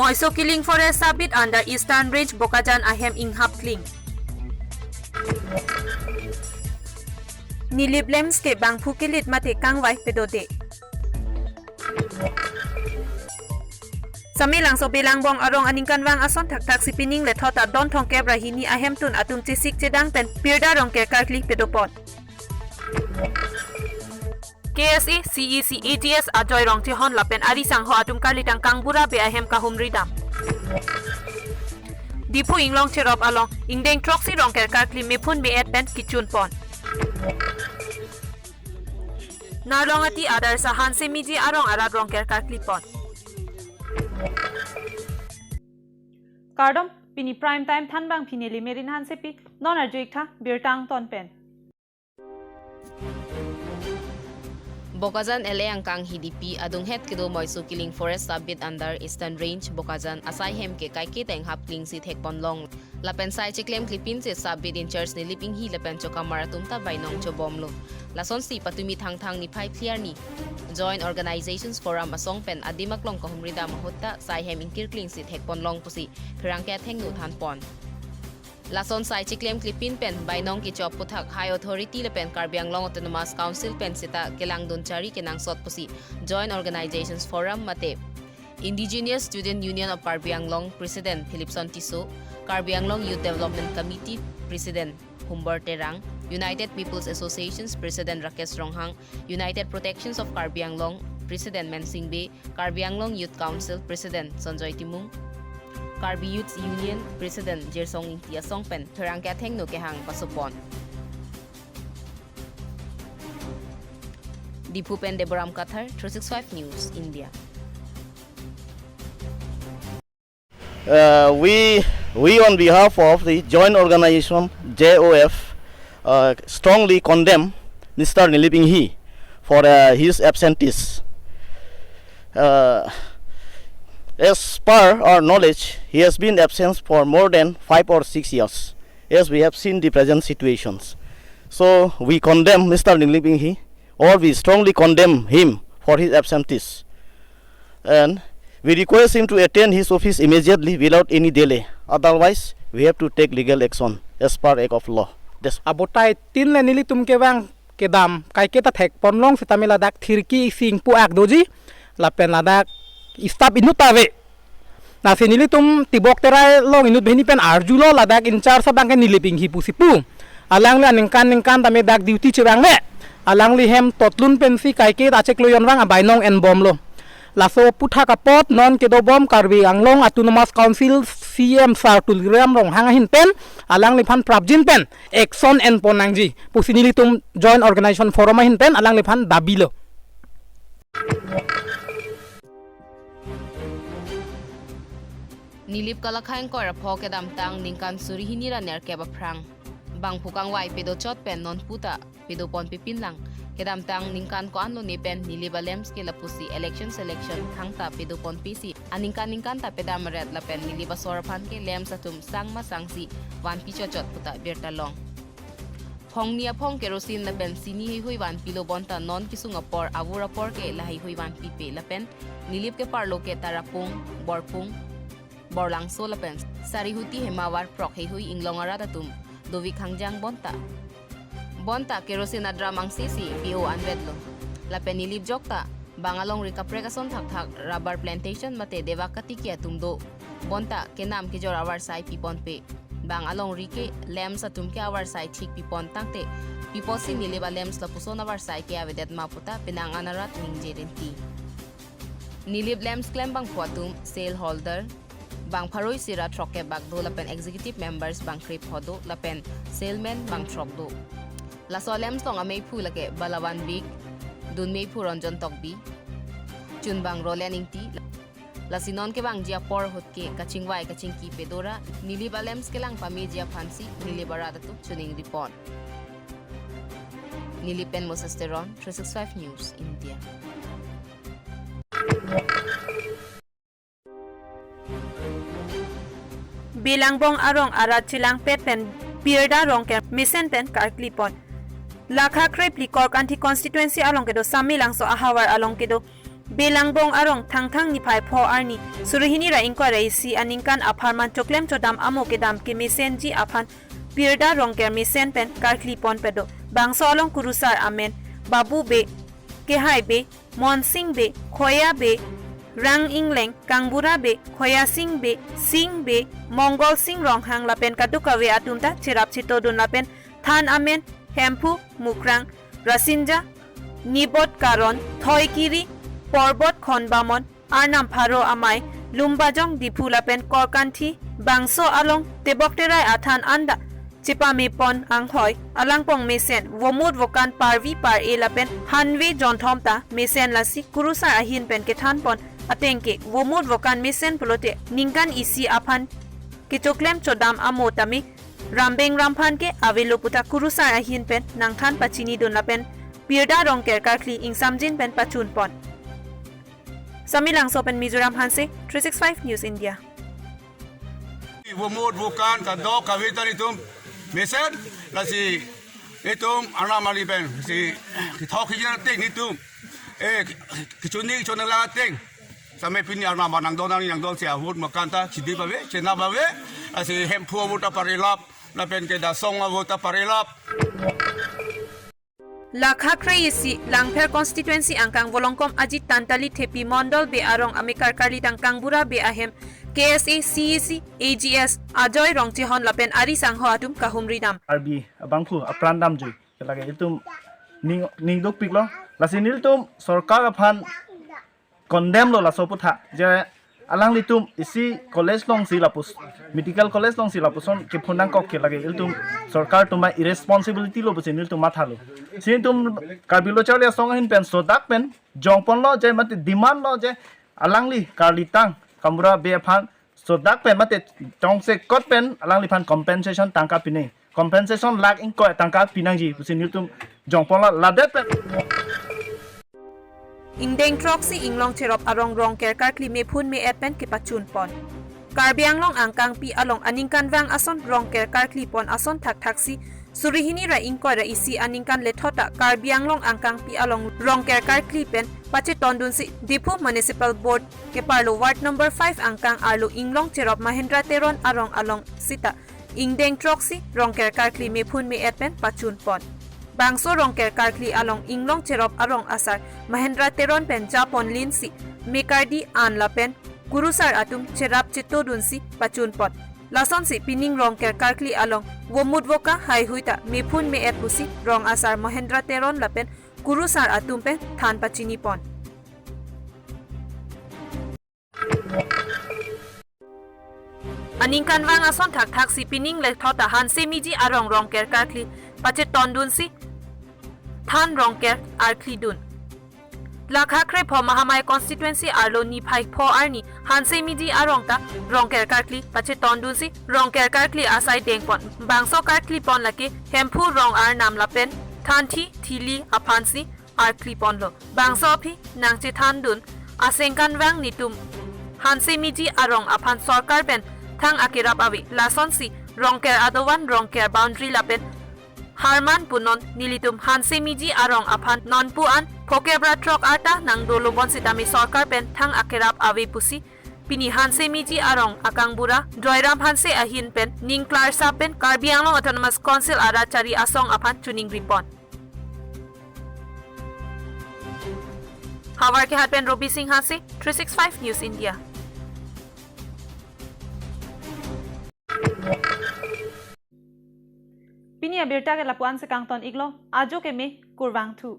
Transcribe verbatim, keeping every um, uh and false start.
Moiso Killing Forest Sub-Beat under Eastern Range Bokajan ahem inghap kling. Nilip lamps ke bangphu kelit mate kangvai pedode. Samelangso Belangbong arong aningkanvang ason thakthak si pining lethot adon thomkep ra hini ahemtun atum chesik chedang pen pirda rongker karkli pedopon. K S A, C E C, A G S ajoirong chehon lapen ari sangho atum karlitang kangbura be ahem kahumridam. Diphu inglong cherop along ingdeng throksi rongker karkli mephun me-et pen kechunpon. Narlong ati Adarsha Hanse Miji arong arat rongker karklipon. Kardom, pini prime time thanbang pini Limerin Hansepi, non arjuik tha birta angton pen. Bokajan L A angkang hidipi adunghet kedo Moiso Killing Forest Sub-Beat under Eastern Range Bokajan asai hem ke kaike ta inghap klingsi thekponlong. Lapen sai chiklem klipin si Sub-Beat in-charge Nilip Inghi lapen chokamar atum ta bainong chobomlo. Lasonsi patumi Thangthang niphai phli arni Joint Organizations Forum asong pen adim aklong kahumridam ahut ta sai hem ingkir klingsi thekponlong pusi pherangke athengno thanpon. Lason sai chiklem klipin pen bainong kecho aphuthak High Authority lapen Karbi Anglong Autonomous Council pen seta kelangdun chari kenangsot pusi Joint Organizations Forum mate Indigenous Student Union of Karbi Anglong President Philipson Tisso, Karbi Anglong Youth Development Committee President Humbor Terang, United People's Associations President Rakesh Ronghang, United Protections of Karbi Anglong President Mensing Bey, Karbi Anglong Youth Council President Sanjoy Timung, Karbi Youths Union President Jirsong Ingti asong pen pherangke athengno kehang pasopon. Diphu pen Deboram Kathar, three six five News India. Uh, we, we on behalf of the Joint Organization J O F, uh, strongly condemn Mister Nilip Inghi for, uh, his absentees. Uh, as per our knowledge, he has been absent for more than five or six years, as we have seen the present situations. So we condemn Mister Nilip Inghi, or we strongly condemn him for his absentees. And we request him to attend his office immediately without any delay. Otherwise, we have to take legal action as per act of law. This Abotai tin le nelitum kevang kedam kaike ta thekponlong sitame ladak thirki singpu ak doji lapen ladak staff inut ta ave. Lasi nelitum Tibok Terai along inut banghini pen arjulo ladak in-charge abang ke Nilip Inghi pusi pu. Alangli aningkan ningkan tame dak duty chevangve. Alangli hem totlun pensi kaike ta cheklo jonvang abainong enbomlo. Laso aphuthak apot non kedobom Karbi Anglong Autonomous Council C M Sir Tuliram Ronghang ahin pen alangliphan prapjin pen action enpon nangji pusi nelitum Joint Organization Forum ahin pen alangliphan dabilo. Nilip kalakhang kor apho kedamtang ningkan suri hini ra nerkep aphrang bangphu kangvai pedochot pen nonputa pedopon pipinlang. Kedamtang ningkan ko-an lone pen Nilip a-lamps ke lapusi election selection thangta pedopon pisi aningkan ningkan ta pedam aret lapen Nilip asor aphan ke lamps atum sang ma sangsi vanpi chotchot puta birta long. Phongni aphong kerosene lapen sini heihui vanpilo bonta non kesung apor avur apor ke laheihui vanpipe lapen Nilip keparlo ke Tarapung, Borpung, Borlangso lapen Sarihuti Hemavar prok heihui inglong arat atum dovik hangjang bonta. Bonta kerosene adram angse si P O anvetlo. Lapen Nilip jokta bang alongri kaprek ason thakthak rubber plantation mate devak katiki atum do. Bonta kenam kejor avarsai piponpe. Bang alongri ke lamps atum ke avarsai thik pipon tangte piposi Nilip a-lamps lapuson avarsai ke avedet ma puta penang an arat ningje rinti. Nilip lamps klem bangphu atum, sale holder, bang pharo isi ra throkkep bak do lapen executive members bang krepho do lapen salesman bang throk do. Laso lamps along ameiphu lake Balawan Big, dunmeiphu Ronjon Tokbi, chunbang Roland Ingti, lasi non kevangji apor ahut ke kachingvai kachingki pedo ra Nilip a-lamps kelang pameji aphansi Nilip arat atum chuning ripon. Nilip pen Moses Teron, three six five News India. Belangbong arong arat chelangpet pen pirda rongker mesen pen karklipon. Lakha krepli Korkanthi constituency along kedo Samelangso ahavar along kedo Belangbong arong Thangthang niphai pho arni, suri hini ra ingkoi ra isi aningkan apharman choklem chodam amo kedam kemesenji aphan Pirda Rongker mesen pen karkli ponpe do. Bangso along kurusar amen Babu Bey, Kehai Bey, Monsing Bey, Khoya Bey, Rang Ingleng, Kangbura Bey, Khoya Sing Bey, Sing Bey, Mongol Sing Ronghang lapen kadokave atum ta cherap chetodun lapen than amen Hemphu Mukrang, Rasinja Nibot Karon, Thoikiri Porbot Khonbamon, Arnam Pharo Amei, Lumbajong Diphu lapen Korkanthi bangso along tebok terai athan anta chepamepon anghoi alangpong mesen, vomut vokan parvi par-e lapen hanve jonthom ta mesen, lasi kurusar ahin pen kethanpon ateng ke vomut vokan mesen pulote ningkan isi aphan kechoklem chodam amo tame rambeng ramphan ke avelo puta kurusar ahin pen nangthan pachinidun lapen Pirda Rongker karkli ingsamjin pen pachunpon. Samelangso pen Mizoram Hanse, three six five News India. Vomut vokan kadokave ta nelitum mesen, lasi nelitum Arnam ali pen si kethok kejang ateng nelitum, eh, kechuni kechonela ateng. Sampai pini Arnam nangdon nang nangdon si avomut vokan ta chidi pave, chena pave, lasi Hemphu avomut ta parelap, lapen ke Dasong avomut ta parelap. Lakha kre-isi Langpher constituency angkang Volongkom Ajit Tantali Thepi Mondol Bey arong amekar karlidang Kangbura Bey ahem K S A C E C A G S Ajoy Rongchehon lapen ari sangho atum kahumri dam. Karbi abangphu apran damjui, lake ilitum ning, ning dukpiklo. Lasi nelitum sorkar aphan condemn lo laso aputhak, je alanglitum isi college alongsi lapus, medical college alongsi lapuson kephun nangkok ke, lake ilitum sorkar atum irresponsibility lo pusi nelitum mathalo. Si nelitum Karbi Lo Charli Asong ahin pen sodak pen jongponlo je mate demand lo je alangli karlitang Kangbura Bey aphan sodak pen mate tongsekot pen alangliphan compensation tangka pinang. Compensation lakh ingkoi tangka pinangji pusi nelitum jongponlo, ladet pen. Ingdeng throksi inglong cherop arong Rongker karkli mephun me-et pen kepachunpon. Karbi Anglong angkangpi along aningkanvang ason Rongker karkli pon ason thakthaksi suri hini ra ingkoi ra isi aningkan lethot ta Karbi Anglong angkangpi along Rongker karkli pen pachetondunsi Diphu Municipal Board keparlo ward number five angkang arlo inglong cherop Mahendra Teron arong along sita ingdeng throksi Rongker karkli mephun me-et pen pachunpon. Bangso Rongker karkli along inglong cherop arong asar Mahendra Teron pen japon linsi mekardi an lapen kurusar atum cherap chetodunsi pachunpon. Lasonsi pining Rongker karkli along vomut voka haihui ta mephun me-et pusi rong asar Mahendra Teron lapen kurusar atum pen than pachinipon. Aningkanvang ason thakthaksi pining lethot ta Hanse Meji arong Rongker karkli pachetondunsi than Rongker arklidun. Lakha kre pho Mahamaya constituency arlo niphai pho arni Hanse Meji arong ta Rongker karkli pachetondunsi Rongker karkli asai dengpon. Bangso karklipon lake Hemphu Rong Arnam lapen Thanthi Thili aphansi arkliponlo. Bangso aphi nangchethandun asengkanvang nelitum Hanse Meji arong aphan sorkar pen thang akerap ave. Lasonsi Rongker adovan Rongker boundary lapen harman punon, nelitum Hanse Meji arong aphan nonpu an phokep ra throk arta nangdolo bonsitame sorkar pen thang akerap ave pusi pini Hanse Meji arong akangbura Joyram Hanse ahin pen ning klarsap pen Karbi Anglong Autonomous Council arat chari asong aphan chuning ripon. Howraghat pen Robi Singh Hanse, three six five News India. Pini abirta ke lapu-an si kangton iklo, ajo keme, kurvangthu.